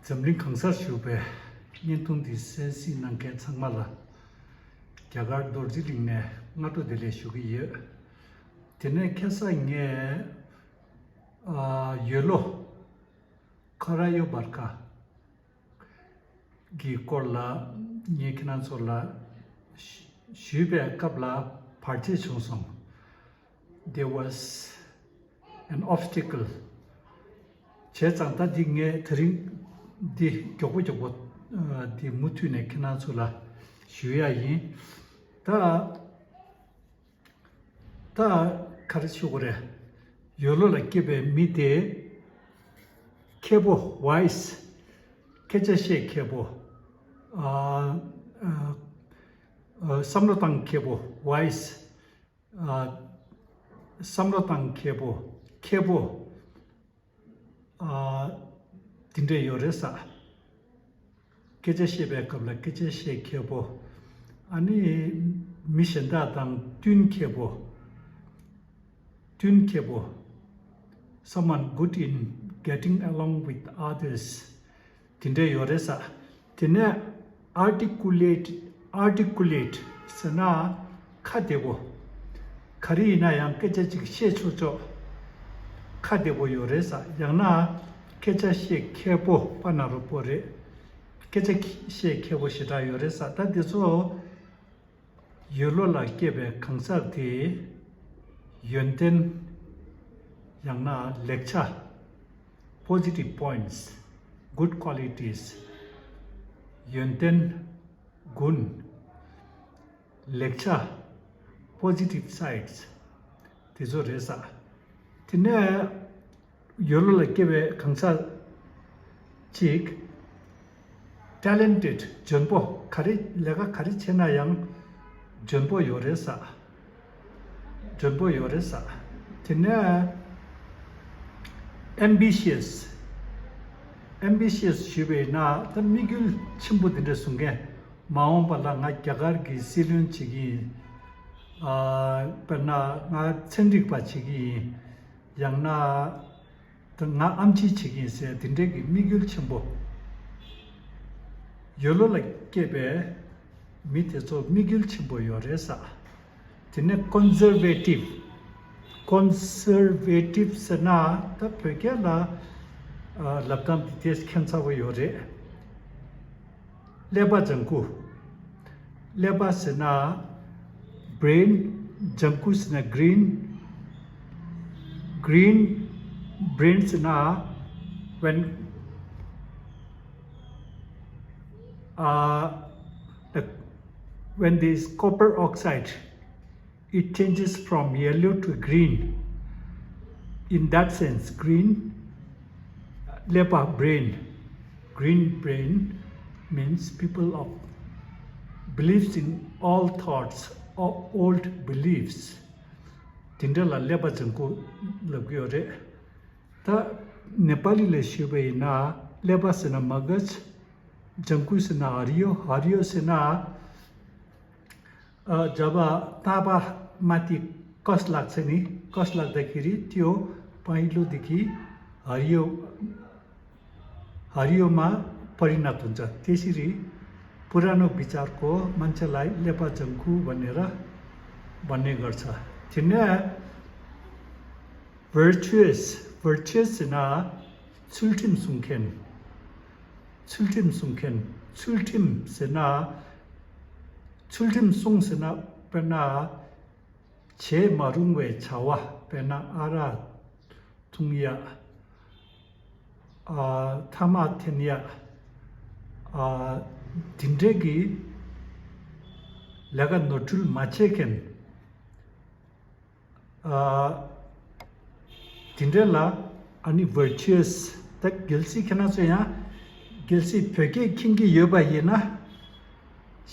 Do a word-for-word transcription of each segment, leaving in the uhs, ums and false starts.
འཛམ་གླིང་གང་སར་བཞུགས་པའི་བརྙན་ཐུང་འདི་གསན་གཟིགས་གནང་མཁན་ཚང་མ་ལ་རྒྱ་གར་རྡོ་རྗེ་གླིང་ནས་སྔ་དྲོ་བདེ་ལེགས་ཞུ་གི་ཡོད། དེ་ནས་ཁ་སང་ངས་ཨ་ཡོས་ལོ་ཁ་ར་ཡོ་བར་ཁ་གི་སྐོར་ལ་ངས་ཁྱེད་རང་ཚོ་ལ་ཞུ་ཞུས་པའི་སྐབས་ལ་བར་ཆད་བྱུང་སོང་། There was an obstacle. བྱས་ཙང་ད་འདི་ངས་དེ་རིང་འདི་མགྱོགས་པོ་མགྱོགས་པོ་ཨ་འདི་མུ་མཐུད་ནས་ཁྱེད་རང་ཚོ་ལ་ཞུ་ཡ་ཡིན། ད་ད་ག་རེ་ཞུ་དགོས་རེད། ཡོས་ལོ་ལ་སྐྱེས་པའི་མི་དེ་མཁས་པོ། Wise. སྐད་ཆ་བཤད་མཁས་པོ། ཨ་ཨ་ཨ་བསམ་བློ་བཏང་མཁས་པོ། Wise. ཨ་བསམ་བློ་བཏང་མཁས་པོ། མཁས་པོ། ཨ་དེ་འདྲས་ཡོད་རེད་ས། སྐད་ཆ་བཤད་པའི་སྐབས་ལ་སྐད་ཆ་བཤད་མཁས་པོ། ཨ་ནི་མི་གཞན་དག་དང་བསྟུན་མཁས་པོ། བསྟུན་མཁས་པོ། Someone good in getting along with others. དེ་འདྲས་ཡོད་རེད་ས། དེ་ནས་articulate, articulate ཟེར་ན་ཁ་བདེ་པོ། ག་རེ་ཡིན་ན་ཡང་སྐད་ཆ་ཅིག་བཤད་ཆོག་ཆོག་ཁ་བདེ་པོ་ཡོད་རེད་ས། ཡང་ན་སྐད་ཆ་བཤད་མཁས་པོ། པ་ན་རོ་པོ་རེད། སྐད་ཆ་བཤད་མཁས་པོ་ཞེ་དྲག་ཡོད་རེད་ས། ད་དེ་ཚོ་ཡོས་ལོ་ལ་སྐྱེས་པའི་གང་ཟག་དེ་ཡོན་ཏན་ཡང་ན་ལེགས་ཆ། Positive points, good qualities. ཡོན་ཏན། གུན། ལེགས་ཆ། Positive sides. དེ་ཚོ་རེད་ས། དེ་ནས་ཡོས་ལོ་ལ་སྐྱེས་པའི་གང་ཟག་ཅིག་talented. འཇོན་པོ། ག་རེ་ལས་ཀ་ག་རེ་བྱས་ན་ཡང་འཇོན་པོ་ཡོད་རེད་ས། འཇོན་པོ་ཡོད་རེད་ས། དེ་ནས་ambitious. Ambitious ཞུས་པ་ཡིན་ན་ད་དམིགས་ཡུལ་ཆེན་པོ་དེ་འདྲ་བཟུང་མཁན། མ་འོངས་པ་ལ་ང་རྒྱ་གར་གྱི་སྲིད་བློན་བྱེད་ཀྱི་ཡིན། ཨ་དཔེར་ན་ང་ཚན་རིག་པ་བྱེད་ཀྱི་ཡིན། ཡང་ན་ད་ང་ཨེམ་ཆི་བྱེད་ཀྱི་ཡིན་ཟེར་དེ་འདྲའི་གི་དམིགས་ཡུལ་ཆེན་པོ། ཡོས་ལོ་ལ་སྐྱེས་པའི་མི་དེ་ཚོ་དམིགས་ཡུལ་ཆེན་པོ་ཡོད་རེད་ས། དེ་ནས་conservative. Conservative ཟེར་ན་ད་བོད་སྐད་ལ་ཨ་ལབ་སྟངས་དེ་ཏོག་ཙམ་ཁྱད་མཚར་པོ་ཡོད་རེད། ཀླད་པ་ལྗང་ཁུ། ཀླད་པ་ཟེར་ན་brain. ལྗང་ཁུ་ཟེར་ན་green. Green brain ཟེར་ན་when uh, the, when this copper oxide, it changes from yellow to green. In that sense, green, ཀླད་པ། Brain. Green brain means people of believes in all thoughts or old beliefs. དེ་འདྲ་ལ་ཀླད་པ་ལྗང་ཁུ་ལབ་ཀྱི་ཡོད་རེད། ད་ནེ་པ་ལི་ལ་ཞུས་པ་ཡིན་ན་ཀླད་པ་ཟེར་ན་མ་གཟ། ལྗང་ཁུ་ཟེར་ན་ཧ་རི་ཡོ། ཧ་རི་ཡོ་ཟེར་ན་ཨ་ཇ་བ་ཏ་པ་མ་ཏི་ཀོས་ལག་ཚེ་ནི་ཀོས་ལག་ད་ཁི་རི་ཏིའོ་པ་ཡི་ལོ་དི་ཁི་ཧ་རི་ཡོ། हरियो मा परिणत हुन्छ। त्यसरी पुरानो विचारको मान्छेलाई लेपाजङ्खु भनेर भन्ने गर्छ। थिन्न virtuous, virtuous ཟེར་ན་ཚུལ་ཁྲིམས་སྲུང་མཁན། ཚུལ་ཁྲིམས་སྲུང་མཁན། ཚུལ་ཁྲིམས་ཟེར་ན་ཚུལ་ཁྲིམས་སྲུང་ཟེར་ན་དཔེར་ན་བྱེད་མ་རུང་བའི་བྱ་བ། དཔེར་ན་ཨ་རག་འཐུང་ཡ། ཨ་ཐ་མག་འཐེན་ཡ། ཨ་དེ་འདྲའི་གི་ལས་ཀ་ནོར་འཁྲུལ་མ་བྱེད་མཁན། ཨ་དེ་འདྲ་ལ་ཨ་ནི་virtuous། ད་གལ་སྲིད་ཁྱེད་རང་ཚོ་ཡང་གལ་སྲིད་བོད་སྐད་མཁྱེན་གྱི་ཡོད་པ་ཡིན་ན།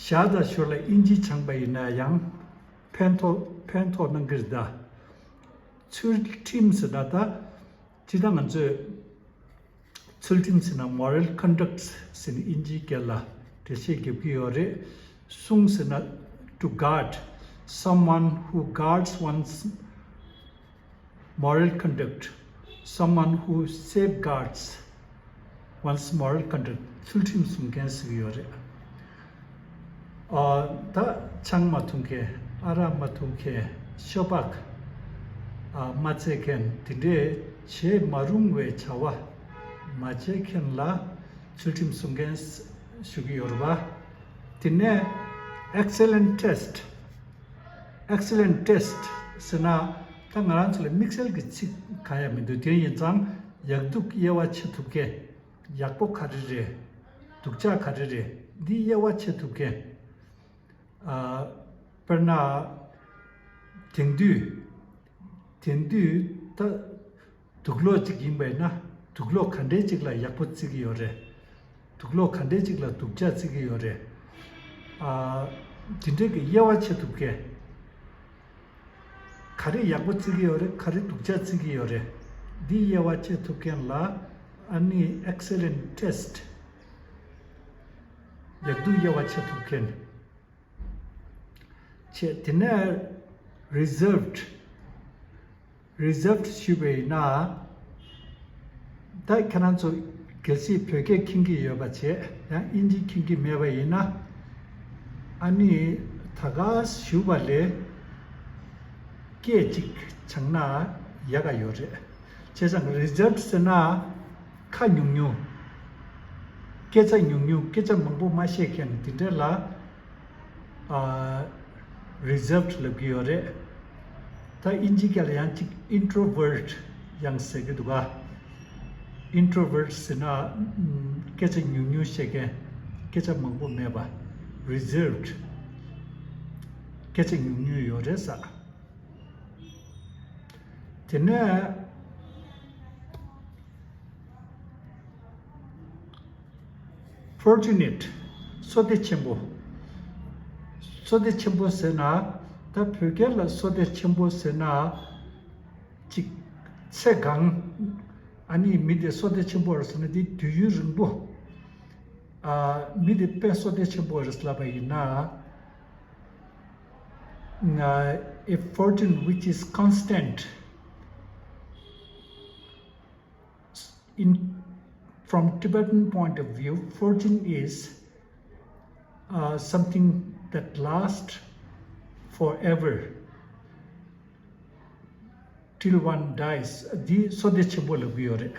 ཞར་དང་ཞོར་ལ་ཨིན་ཇི་སྦྱངས་པ་ཡིན་ན་ཡང་ཕན་ཐོགས་ཕན་ཐོགས་གནང་གི་རེད་ད། ཚུལ་ཁྲིམས་ཟེར་ན་ད་ཇི་ལྟར་ང་ཚོས་ཚུལ་ཁྲིམས་ཟེར་ན་moral conduct ཟེར་ནས་ཨིན་ཇིའི་སྐད་ལ་འགྲེལ་བཤད་རྒྱབ་ཀྱི་ཡོད་རེད། སྲུང་ཟེར་ན་to guard, someone who guards one's moral conduct, someone who safeguards Once moral conduct, ཚུལ་ཁྲིམས་སྲུང་མཁན་ཟེར་གྱི་ཡོད་རེད། ཨ། ད་ཆང་མ་འཐུང་མཁན། ཨ་རག་མ་འཐུང་མཁན། ཤོ་སྦག་ཨ། མ་རྩེ་མཁན། དེ་འདྲས་བྱེད་མ་རུང་བའི་བྱ་བ་མ་བྱེད་མཁན་ལ་ཚུལ་ཁྲིམས་སྲུང་མཁན་ཞུ་གི་ཡོད་རེད་པ། དེ་ནས་excellent taste, excellent taste ཟེར་ན། ད་ང་རང་ཚོ་ལ་དམིགས་བསལ་གྱི་ཚིག་གང་ཡང་མི་འདུག་དེ་ཡིན་ཙང་ཡག་སྡུག་དབྱེ་བ་ཕྱེ་ཐུབ་མཁན། ཡག་པོ་ག་རེ་རེད། སྡུག་ཅག་ག་རེ་རེད། འདི་དབྱེ་བ་ཕྱེ་ཐུབ་མཁན། ཨ། དཔེར་ན། དེང་དུས། དེང་དུས་ད་དུག་ལོག་ཅིག་ཡིན་པ་ཡིན་ན། དུག་ལོག་ག་འདྲའི་ཅིག་ལ་ཡག་པོ་བརྩི་གི་ཡོད་རེད། དུག་ལོག་ག་འདྲའི་ཅིག་ལ་སྡུག་ཅག་བརྩི་གི་ཡོད་རེད། ཨ། དེ་འདྲའི་གི་དབྱེ་བ་ཕྱེ་ཐུབ་མཁན། ག་རེ་ཡག་པོ་བརྩི་གི་ཡོད་རེད། ག་རེ་སྡུག་ཅག་བརྩི་གི་ཡོད་རེད། འདི་དབྱེ་བ་ཕྱེ་ཐུབ་མཁན་ལ། ཨ་ནི་excellent taste, ཡག་སྡུག་དབྱེ་བ་ཕྱེ་ཐུབ་མཁན་བྱས། དེ་ནས་reserved, reserved ཞུས་པ་ཡིན་ན། ད་ཁྱེད་རང་ཚོ་གལ་སྲིད་བོད་སྐད་མཁྱེན་གྱི་ཡོད་པ་བྱས། ཡང་དབྱིན་ཇི་མཁྱེན་གྱི་མེད་པ་ཡིན་ན། ཨ་ནི་ད་ག་ཞུས་པ་ལས་སྐད་ཅིག་སྦྱངས་ན་ཡག་ག་ཡོད་རེད། བྱས་ཙང་reserved ཟེར་ན་ཁ་ཉུང་ཉུང་། སྐད་ཆ་ཉུང་ཉུང་། སྐད་ཆ་མང་པོ་མ་བཤད་མཁན་དེ་འདྲ་ལ། ཨ། reserved ལབ་ཀྱི་ཡོད་རེད། ད་དབྱིན་ཇི་སྐད་ལ་ཡང་ཅིག་introvert ཡང་ཟེར་གྱི་འདུག་ག introvert ཟེར་ན། ཨམ། སྐད་ཆ་ཉུང་ཉུང་བཤད་མཁན། སྐད་ཆ་མང་པོ་མེད་པ། reserved. སྐད་ཆ་ཉུང་ཉུང་ཡོད་རེད་ཟེར། དེ་ནས། fortunate, བསོད་བདེ་ཆེན་པོ། བསོད་བདེ་ཆེན་པོ་ཟེར་ན། ད་བོད་སྐད་ལ་བསོད་བདེ་ཆེན་པོ་ཟེར་ན། ཅིག་ཚེ་གང་། ཨ་ནི་མི་དེ་བསོད་བདེ་ཆེན་པོ་རེད་ཟེར་ན། དེ་དུས་ཡུན་རིང་པོ། ཨ། མི་དེ་དཔེ་བསོད་བདེ་ཆེན་པོ་རེད་ལབ་པ་ཡིན་ན། ཨ། a fortune which is constant. In, from Tibetan point of view, fortune is, uh, something that lasts forever, till one dies. འདི་བསོད་བདེ་ཆེན་པོ་ལབ་ཀྱི་ཡོད་རེད།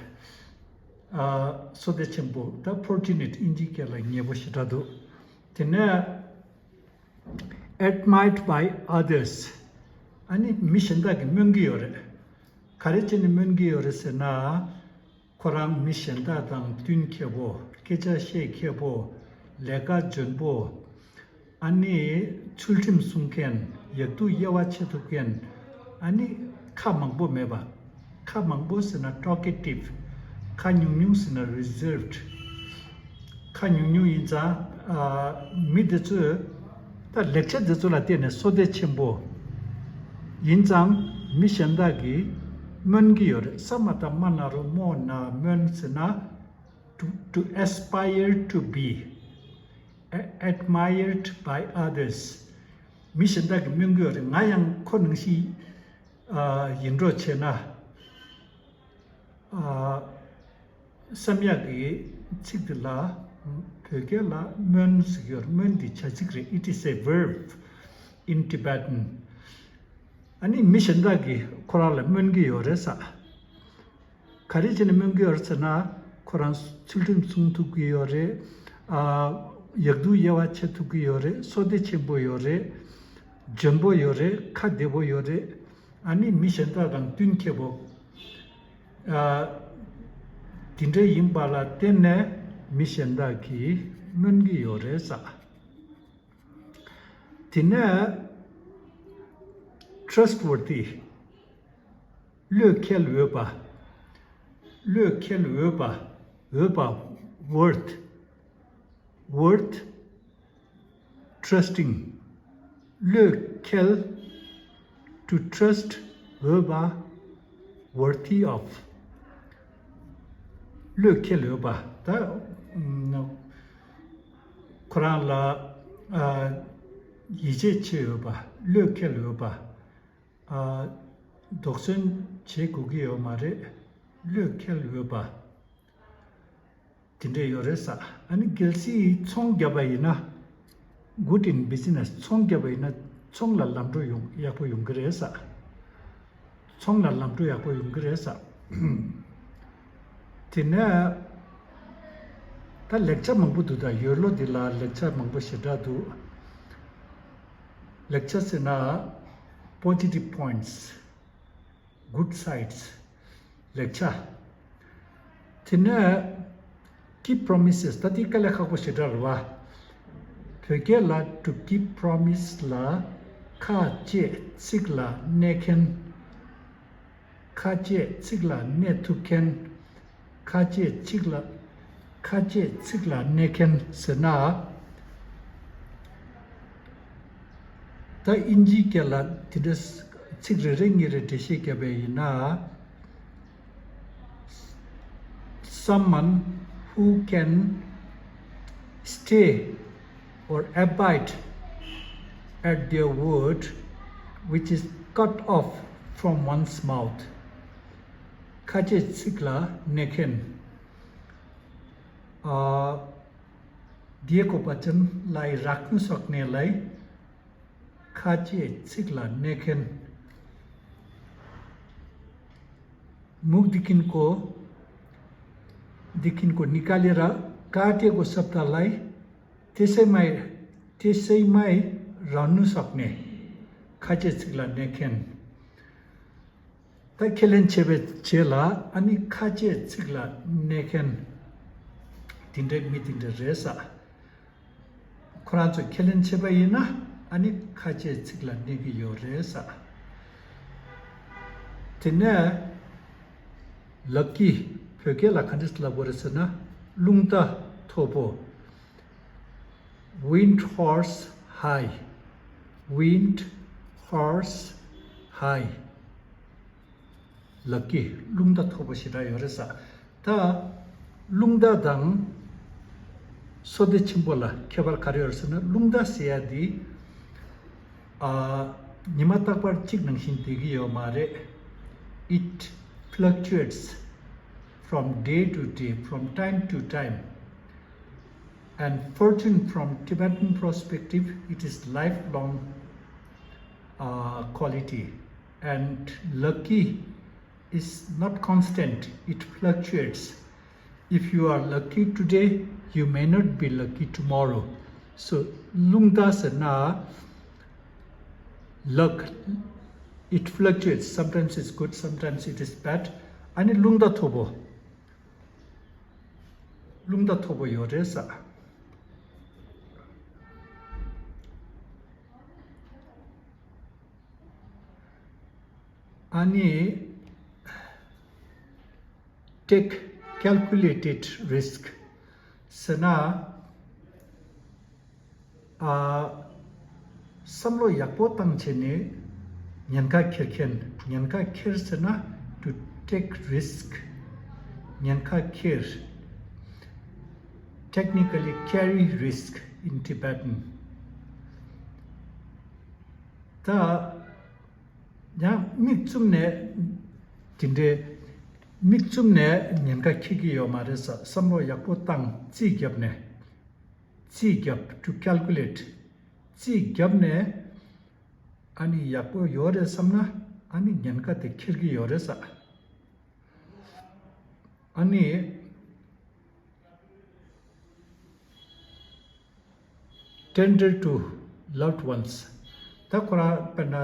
ཨ། བསོད་བདེ་ཆེན་པོ། ད་fortunate དབྱིན་ཇིའི་སྐད་ལ་ཉེ་པོ་ཞེ་དྲག་འདུག་དེ་ནས། admired by others. ཨ་ནི་མི་གཞན་དག་གིས་སྨོན་གྱི་ཡོད་རེད། ག་རེ་བྱས་ནས་སྨོན་གྱི་ཡོད་རེད་ཟེར་ན། ཁོ་རང་མི་གཞན་དག་དང་བསྟུན་མཁས་པོ། སྐད་ཆ་བཤད་མཁས་པོ། ལས་ཀ་འཇོན་པོ། ཨ་ནི་ཚུལ་ཁྲིམས་སྲུང་མཁན། ཡག་སྡུག་དབྱེ་བ་ཕྱེ་ཐུབ་མཁན། ཨ་ནི་ཁ་མང་པོ་མེད་པ། ཁ་མང་པོ་ཟེར་ན་talkative། ཁ་ཉུང་ཉུང་ཟེར་ན་reserved། ཁ་ཉུང་ཉུང་ཡིན་ཙང་། ཨ། མི་དེ་ཚོས་ད་ལེགས་ཆ་དེ་ཚོ་ལ་བརྟེན་ནས་བསོད་བདེ་ཆེན་པོ་ཡིན་ཙང་། མི་གཞན་དག་གིས་སྨོན་གྱི་ཡོད་རེད། ས་མ་ད་མ་ན་རོ་མོ་ན་སྨོན་ཟེར་ན། to, to aspire to be a- admired by others. མི་གཞན་དག་གིས་སྨོན་གྱི་ཡོད་རེད། ང་ཡང་ཁོ་ནང་བཞིན། ཨ། ཡིན་འགྲོ་བྱས་ན། ཨ། བསམ་ཡག་གི་ཚིག་འདི་ལ་བོད་སྐད་ལ་སྨོན་ཟེར་གྱི་ཡོད་རེད། སྨོན་འདི་བྱ་ཚིག་རེད། It is a verb in Tibetan. ཨ་ནི་མི་གཞན་དག་གིས་ཁོ་རང་ལ་སྨོན་གྱི་ཡོད་རེད་ཟེར། ག་རེ་བྱས་ནས་སྨོན་གྱི་ཡོད་རེད་ཟེར་ན། ཁོ་རང་ཚུལ་ཁྲིམས་སྲུང་ཐུབ་ཀྱི་ཡོད་རེད། ཨ། ཡག་སྡུག་དབྱེ་བ་ཕྱེ་ཐུབ་ཀྱི་ཡོད་རེད། བསོད་བདེ་ཆེན་པོ་ཡོད་རེད། འཇོན་པོ་ཡོད་རེད། ཁ་བདེ་པོ་ཡོད་རེད། ཨ་ནི་མི་གཞན་དག་དང་བསྟུན་མཁས་པོ། ཨ། དེ་འདྲ་ཡིན་པ་ལ་བརྟེན་ནས་མི་གཞན་དག་གིས་སྨོན་གྱི་ཡོད་རེད་ཟེར། དེ་ནས་trustworthy། བློས་འཁེལ་འོས་པ། བློས་འཁེལ་འོས་པ། འོས་པ། worth, worth trusting. བློས་འཁེལ། to trust, འོས་པ། worthy of, བློས་འཁེལ་འོས་པ། ད་ཨམ། ཁོ་རང་ལ། ཨ། ཡིད་ཆེས་བྱེད་འོས་པ། བློས་འཁེལ་འོས་པ། ཨ། དོགས་ཟོན་བྱེད་དགོས་ཀྱི་ཡོད་མ་རེད། བློས་འཁེལ་འོས་པ། དེ་འདྲས་ཡོད་རེད་ས། ཨ་ནི་གལ་སྲིད་ཚོང་བརྒྱབ་པ་ཡིན་ན། good in business, ཚོང་བརྒྱབ་པ་ཡིན་ན་ཚོང་ལ་ལམ་འགྲོ་ཡོང་ཡག་པོ་ཡོང་གི་རེད་ས། ཚོང་ལ་ལམ་འགྲོ་ཡག་པོ་ཡོང་གི་རེད་ས། དེ་ནས་ད་ལེགས་ཆ་མང་པོ་འདུག་ད་ཡོལ་ལོ་འདི་ལ་ལེགས་ཆ་མང་པོ་ཞེ་དྲག་འདུག་ལེགས་ཆ་ཟེར་ན་positive points, good sides, ལེགས་ཆ། དེ་ནས་keep promises, ད་འདི་དཀའ་ལས་ཁག་པོ་ཞེ་དྲག་རེད་བ། བོད་སྐད་ལ་to keep promise ལ་ཁ་བཅད་ཚིག་ལ་གནས་མཁན། ཁ་ཆད་ཚིག་ལ་གནས་ཐུབ་མཁན། ཁ་ཆད་ཚིག་ལ། ཁ་ཆད་ཚིག་ལ་གནས་མཁན་ཟེར་ན། ད་ཨིན་ཇིའི་སྐད་ལ་དེ་འདྲ་ཚིག་རེ་རེ་གཉིས་རེ་འགྲེལ་བཤད་བརྒྱབ་པ་ཡིན་ན། Someone who can stay or abide at their word, which is cut off from one's mouth. ཁ་ཆད་ཚིག་ལ་གནས་མཁན། ཨ། དེ་གོ་བ་ཅན་ལའི་རག་ནུ་སོག་ནས་ལའི། ཁ་ཆད་ཚིག་ལ་གནས་མཁན། मुख देखिनको, देखिनको निकालेर काटेको शब्दलाई त्यसैमा, त्यसैमा रहनु सक्ने, ཁ་ཆད་ཚིག་ལ་གནས་མཁན། ད་ཁས་ལེན་བྱེད་པའི་རྗེས་ལ་ཨ་ནི་ཁ་ཆད་ཚིག་ལ་གནས་མཁན། དེ་འདྲའི་མི་དེ་འདྲ་རེད་ས། ཁོ་རང་ཚོས་ཁས་ལེན་བྱས་པ་ཡིན་ན་ཨ་ནི་ཁ་ཆད་ཚིག་ལ་གནས་ཀྱི་ཡོད་རེད་ས། དེ་ནས་ལག་གི་བོད་སྐད་ལ་ག་འདྲས་ལབ་དགོས་རེད་ཟེར་ན། རླུང་རྟ་མཐོ་པོ། Wind horse high, wind horse high. ལག་གི་རླུང་རྟ་མཐོ་པོ་ཞེ་དྲག་ཡོད་རེད་ས། ད་རླུང་རྟ་དང་སོ་ལྡེ་ཆེན་པོ་ལ་ཁྱད་པར་ག་རེ་ཡོད་རེད་ཟེར་ན། རླུང་རྟ་ཟེར་ཡ་འདི་ཨ་ཉི་མ་རྟག་པར་གཅིག་ནང་བཞིན་བསྡད་ཀྱི་ཡོད་མ་རེད། It fluctuates from day to day, from time to time. And fortune, from Tibetan perspective, it is lifelong uh, quality. And lucky is not constant, it fluctuates. If you are lucky today, you may not be lucky tomorrow. So, རླུང་རྟ་ཟེར་ན། Luck, it fluctuates. Sometimes it's good, sometimes it is bad. ཨ་ནི་རླུང་རྟ་མཐོ་པོ། རླུང་རྟ་མཐོ་པོ་ཡོད་རེད་ས། ཨ་ནི་take calculated risk ཟེར་ན། ཨ། བསམ་བློ་ཡག་པོ་བཏང་བྱས་ནས་ཉེན་ཁ་འཁྱེར་མཁན། ཉེན་ཁ་འཁྱེར་ཟེར་ན་to take risk. ཉེན་ཁ་འཁྱེར། Technically, carry risk in Tibetan. ད་ཡང་མིག་བཙུམ་ནས་དེ་འདྲའི་མིག་བཙུམ་ནས་ཉེན་ཁ་འཁྱེར་གྱི་ཡོད་མ་རེད་ས། བསམ་བློ་ཡག་པོ་བཏང་། རྩིས་བརྒྱབ་ནས། རྩིས་བརྒྱབ། To calculate. རྩིས་བརྒྱབ་ནས་ཨ་ནི་ཡག་པོ་ཡོད་རེད་བསམ་ན་ཨ་ནི་ཉེན་ཁ་དེ་འཁྱེར་གྱི་ཡོད་རེད་ས། ཨ་ནི། Tender to loved ones. ད་ཁོ་རང་དཔེར་ན་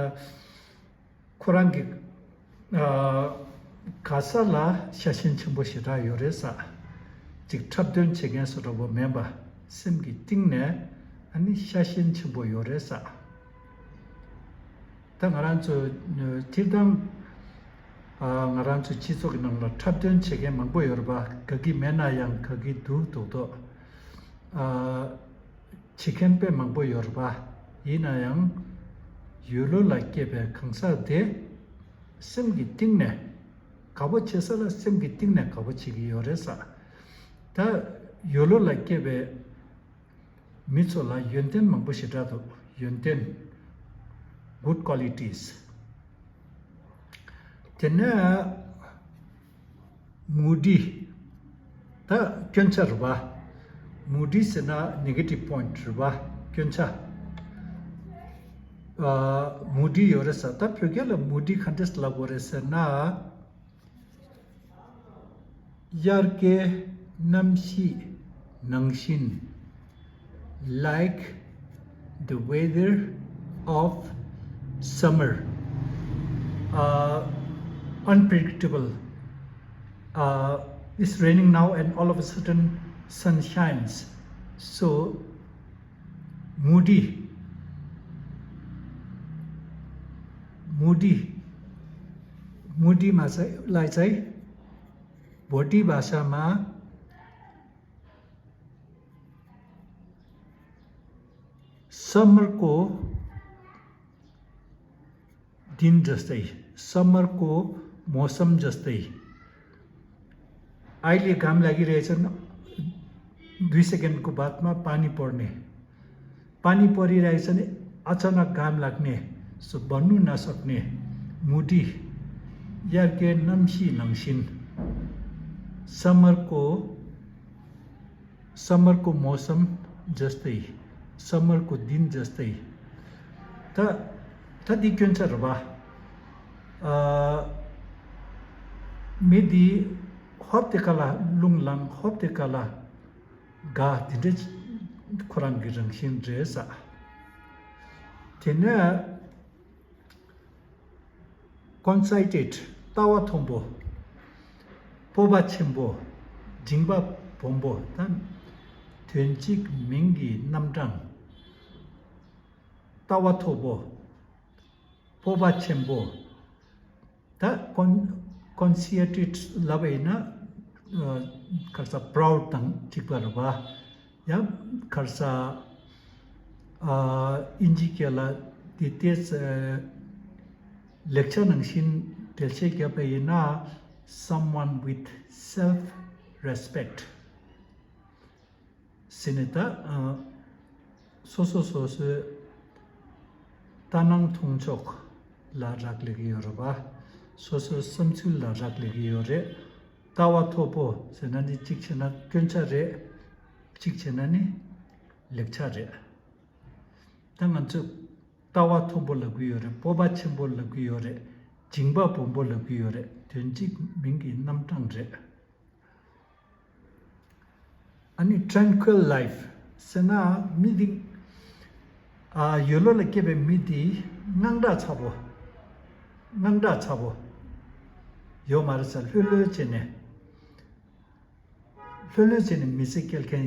ཁོ་རང་གི་ཨ་ག་ས་ལ་ཤ་ཞེན་ཆེན་པོ་ཞེ་དྲག་ཡོད་རེད་ས། ཅིག་འཁྲབ་སྟོན་བྱེད་མཁན་བཟོ་འདྲ་པོ་མིན་པ། སེམས་ཀྱི་གཏིང་ནས་ཨ་ནི་ཤ་ཞེན་ཆེན་པོ་ཡོད་རེད་ས། ད་ང་རང་ཚོ་སྤྱིར་བཏང་ང་རང་ཚོ་སྤྱི་ཚོགས་ཀྱི་ནང་ལ་འཁྲབ་སྟོན་བྱེད་མཁན་མང་པོ་ཡོད་རེད་པ། དགའ་གི་མེད་ན་ཡང་དགའ་གི་འདུག་མདོག་མདོག་བྱེད་མཁན་དཔེ་མང་པོ་ཡོད་རེད་པ། ཡིན་ན་ཡང་ཡུལ་ལུང་ལ་སྐྱེས་པའི་གང་ཟག་དེ་སེམས་ཀྱི་གཏིང་ནས་དགའ་པོ་བྱེད་ས་ལ་སེམས་ཀྱི་གཏིང་ནས་དགའ་པོ་བྱེད་ཀྱི་ཡོད་རེད་ས། ད་ཡུལ་ལུང་ལ་སྐྱེས་པའི་མི་ཚོ་ལ་ཡོན་ཏན་མང་པོ་ཞེ་དྲག་འདུག་ཡོན་ཏན། Good qualities. དེ་ནས་མུ་ཌི། ད་སྐྱོན་ཆ་རེད་པ། མུ་ཌི་ཟེར་ན་ནེ་གེ་ཊིབ་པོ་ཡིན་ཊི་རེད་པ། སྐྱོན་ཆ། ཨ། མུ་ཌི་ཡོད་རེད་ས། ད་བོད་སྐད་ལ་མུ་ཌི་ག་འདྲས་ལབ་དགོས་རེད་ཟེར་ན། དབྱར་ཁའི་གནམ་གཤིས་ནང་བཞིན། Like the weather of summer. Uh, unpredictable. Uh, it's raining now and all of a sudden sun shines. So, moody. Moody. Moody मा चाहिँ, लाई चाहिँ भोटी भाषामा समरको दिन जस्तै, समरको मौसम जस्तै। अहिले घाम लागिरहेछन्, दुई सेकेन्डको बादमा पानी पर्ने। पानी परिरहेछ नि, अचानक घाम लाग्ने, सो भन्नु नसक्ने। मुडी, यार्के नम्सी नङसिन। समरको, समरको मौसम जस्तै, समरको दिन जस्तै। त, त दि क्यों छ रबा? अ, मिदी हप्ते कला लुङ लाङ हप्ते कला དགའ། དེ་འདྲ་ཁོ་རང་གི་རང་བཞིན་རེད་ས། དེ་ནས་ཀོན་སའི་ཊེཌ། ལྟ་བ་མཐོན་པོ། སྤོབས་པ་ཆེན་པོ། འཇིགས་པ་སྦོམ་པོ་དང་། དོན་གཅིག་མིང་གི་རྣམ་གྲངས། ལྟ་བ་མཐོ་པོ། སྤོབས་པ་ཆེན་པོ། ད་ཀོན་ཀོན་སའི་ཊེཌ་ལབ་པ་ཡིན་ན། ཨ། ཁར་ས་པ་རའུཌ་དང་གཅིག་པ་རེད་པ། ཡང་ཁར་ས། ཨ། ཨིན་ཇི་སྐད་ལ་དེ་ཏེས། ཨ། ལེགས་ཆ་ནང་བཞིན་འགྲེལ་བཤད་བརྒྱབ་པ་ཡིན་ན། Someone with self respect. ཟེར་ནས་ད། ཨ། སོ་སོ་སོ་སོའི་ལྟ་སྣང་མཐོང་ཕྱོགས་ལ་རག་ལས་ཀྱི་ཡོད་རེད་པ། སོ་སོའི་བསམ་ཚུལ་ལ་རག་ལས་ཀྱི་ཡོད་རེད། ལྟ་བ་མཐོ་པོ་ཟེར་ན་ནི་གཅིག་བྱས་ན་སྐྱོན་ཆ་རེད། གཅིག་བྱས་ན་ནི་ལེགས་ཆ་རེད། ད་ང་ཚོས་ལྟ་བ་མཐོན་པོ་ལབ་ཀྱི་ཡོད་རེད། སྤོབས་པ་ཆེན་པོ་ལབ་ཀྱི་ཡོད་རེད། འཇིགས་པ་སྦོམ་པོ་ལབ་ཀྱི་ཡོད་རེད། དོན་གཅིག་མིང་གི་རྣམ་གྲངས་རེད། ཨ་ནི་tranquil life ཟེར་ན་མི་འདི། ཨ། ཡུལ་ལུང་ལ་སྐྱེས་པའི་མི་འདི་དངངས་སྐྲག་ཚ་པོ། དངངས་སྐྲག་ཚ་པོ་ཡོད་མ་རེད་ས། ལྷོད་ལྷོད་བྱས་ནས། ལྷོད་ལྷོད་བྱས་ནས་མི་ཚེ་སྐྱེལ་མཁན་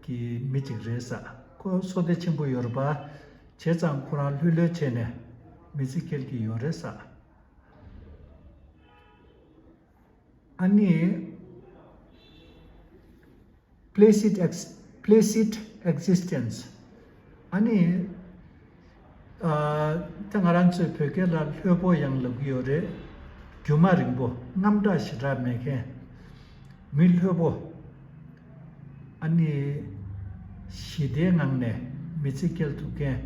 གྱི་མི་གཅིག་རེད་ས། ཁོ་བསོད་བདེ་ཆེན་པོ་ཡོད་རེད་པ། བྱས་ཙང་ཁོ་རང་ལྷོད་ལྷོད་བྱས་ནས་མི་ཚེ་སྐྱེལ་གྱི་ཡོད་རེད་ས། ཨ་ནི། placid ex placid existence. ཨ་ནི། ཨ། ད་ང་རང་ཚོའི་བོད་སྐད་ལ་ལྷོད་པོ་ཡང་ལབ་ཀྱི་ཡོད་རེད། རྒྱུ་མ་རིང་པོ། རྔམ་སྐྲག་ཞེ་དྲག་མེད་མཁན། མི་ལྷོད་པོ། ཨ་ནི། ཞི་བདེའི་ངང་ནས་མི་ཚེ་སྐྱེལ་ཐུབ་མཁན།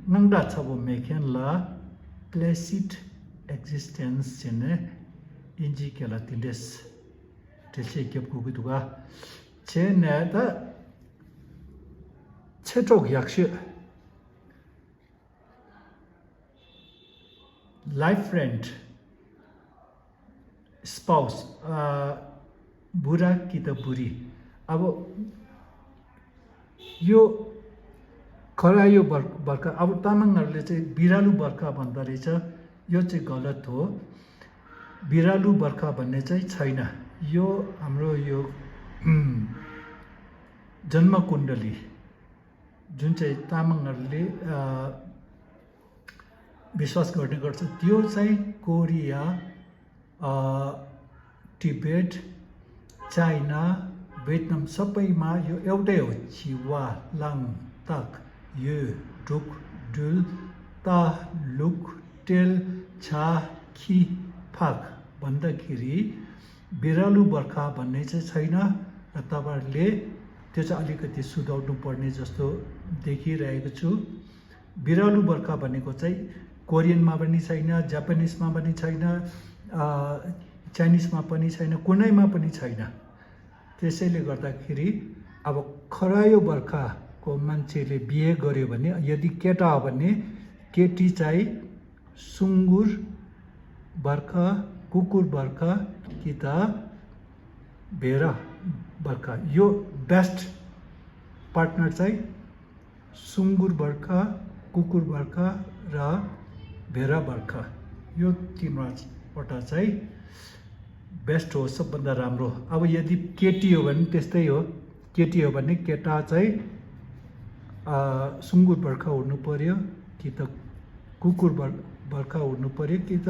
དངངས་སྐྲག་ཚ་པོ་མེད་མཁན་ལ་placid existence ཟེར་ནས་དབྱིན་ཇིའི་སྐད་ལ་དེ་འདྲས་འགྲེལ་བཤད་རྒྱབ་དགོས་ཀྱི་འདུག་ག་བྱས་ནས་ད་ཚེ་གྲོགས་ཡག་ཤོས། Life friend, spouse, ཨ། བུ་ར་ཀི་ད་བུ་རི། अब यो खरायो बर् बर्खा। अब तामाङहरूले चाहिँ बिरालु बर्खा भन्दो रहेछ। यो चाहिँ गलत हो। बिरालु बर्खा भन्ने चाहिँ छैन। यो हाम्रो यो जन्मकुण्डली जुन चाहिँ तामाङहरूले, अ, विश्वास गर्ने गर्छ, त्यो चाहिँ कोरिया, अ, टिबेट, चाइना, भियतनाम सबैमा यो एउटै हो। चिवा, लाङ, ताक, यो, ढुक, डुल, ता, लुक, टेल, छा, खी, फाक भन्दाखेरि बिरालु बर्खा भन्ने चाहिँ छैन। र तपाईँहरूले त्यो चाहिँ अलिकति सुधार्नु पर्ने जस्तो देखिरहेको छु। बिरालु बर्खा भनेको चाहिँ कोरियनमा पनि छैन, जापानिजमा पनि छैन, अ, चाइनिजमा पनि छैन, कुनैमा पनि छैन। त्यसैले गर्दाखेरि अब खरायो बर्खाको मान्छेले बिहे गर्यो भने, यदि केटा हो भने, केटी चाहिँ सुँगुर बर्खा, कुकुर बर्खा कि त भेडा बर्खा, यो बेस्ट पार्टनर चाहिँ सुँगुर बर्खा, कुकुर बर्खा र भेडा बर्खा, यो तिनवटा चाहिँ बेस्ट हो, सबभन्दा राम्रो। अब यदि केटी हो भने त्यस्तै हो, केटी हो भने केटा चाहिँ सुँगुर बर्खा हुनु पर्यो कि त कुकुर बर्खा हुनु पर्यो कि त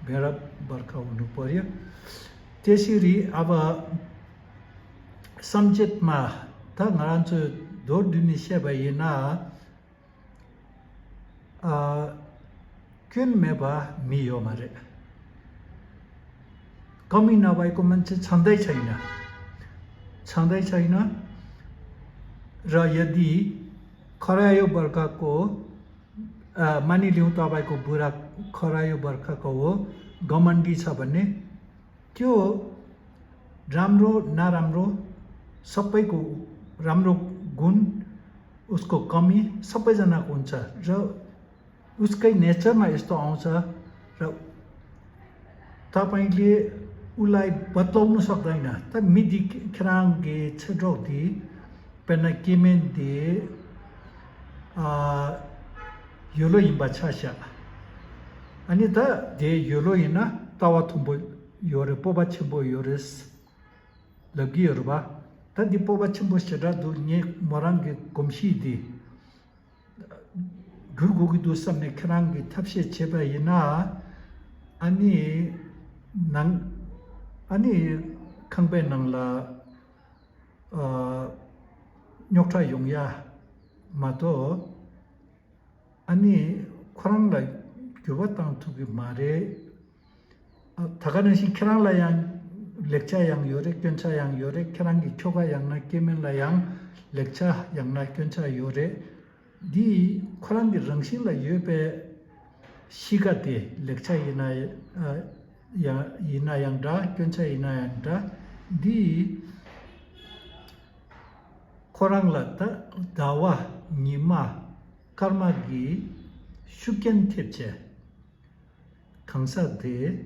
भेडा बर्खा हुनु पर्यो। त्यसरी अब संक्षेपमा ད་ང་རང་ཚོས་མདོར་བསྡུས་ནས་བཤད་པ་ཡིན་ན། སྐྱོན་མེད་པ་མི་ཡོད་མ་རེད། कमी नभएको मान्छे छँदै छैन। छँदै छैन। र यदि खरायो बर्खाको, मानिलिउँ तपाईँको बुढा खरायो बर्खाको हो, घमण्डी छ भने त्यो राम्रो नराम्रो सबैको, राम्रो गुण, उसको कमी सबैजनाको हुन्छ र उसकै नेचरमा यस्तो आउँछ र तपाईँले उसलाई बदलाउन सक्दैन। त མི་འདི་ཁྱེད་རང་གི་ཚེ་སྲོག་འདི་དཔེར་ན་སྐྱེ་དམན་འདི་ཨ་ཡོད་ལོ་ཡིན་པ་ཆ་བཞག་ཨ་ནི་ད་དེ་ཡོད་ལོ་ཡིན་ན་ལྟ་བ་མཐོན་པོ་ཡོད་རེད། སྤོབས་པ་ཆེན་པོ་ཡོད་རེད་ལབ་ཀྱི་ཡོད་རེད་པ། ད་འདི་སྤོབས་པ་ཆེན་པོ་ཞེ་དྲག་འདུག་ངས་མོ་རང་གི་གོམས་གཤིས་འདི་བསྒྱུར་དགོས་ཀྱི་འདུག་བསམ་ནས་ཁྱེད་རང་གིས་ཐབས་ཤེས་བྱས་པ་ཡིན་ན། ཨ་ནི་ནང་ཨ་ནི་ཁང་པའི་ནང་ལ་ཨ་རྙོག་དྲ་ཡོང་ཡ་མ་གཏོགས། ཨ་ནི་ཁོ་རང་ལ་འགྱུར་བ་བཏང་ཐུབ་ཀྱི་མ་རེད། ཨ་ད་ག་ནང་བཞིན་ཁྱེད་རང་ལ་ཡང་ལེགས་ཆ་ཡང་ཡོད་རེད། སྐྱོན་ཆ་ཡང་ཡོད་རེད། ཁྱེད་རང་གི་ཁྱོ་ག་ཡང་ན་སྐྱེ་དམན་ལ་ཡང་ལེགས་ཆ་ཡང་ན་སྐྱོན་ཆ་ཡོད་རེད། འདི་ཁོ་རང་གི་རང་བཞིན་ལ་ཡོད་པའི་གཤིས་ཀ་དེ་ལེགས་ཆ་ཡིན་ན་ཡང་ཡིན་ན་ཡང་འདྲ། སྐྱོན་ཆ་ཡིན་ན་ཡང་འདྲ། འདི་ཁོ་རང་ལ་ད་ཟླ་བ་ཉི་མ་སྐར་མ་གི་ཤུགས་རྐྱེན་ཐེབས་བྱས། གང་ཟག་དེ་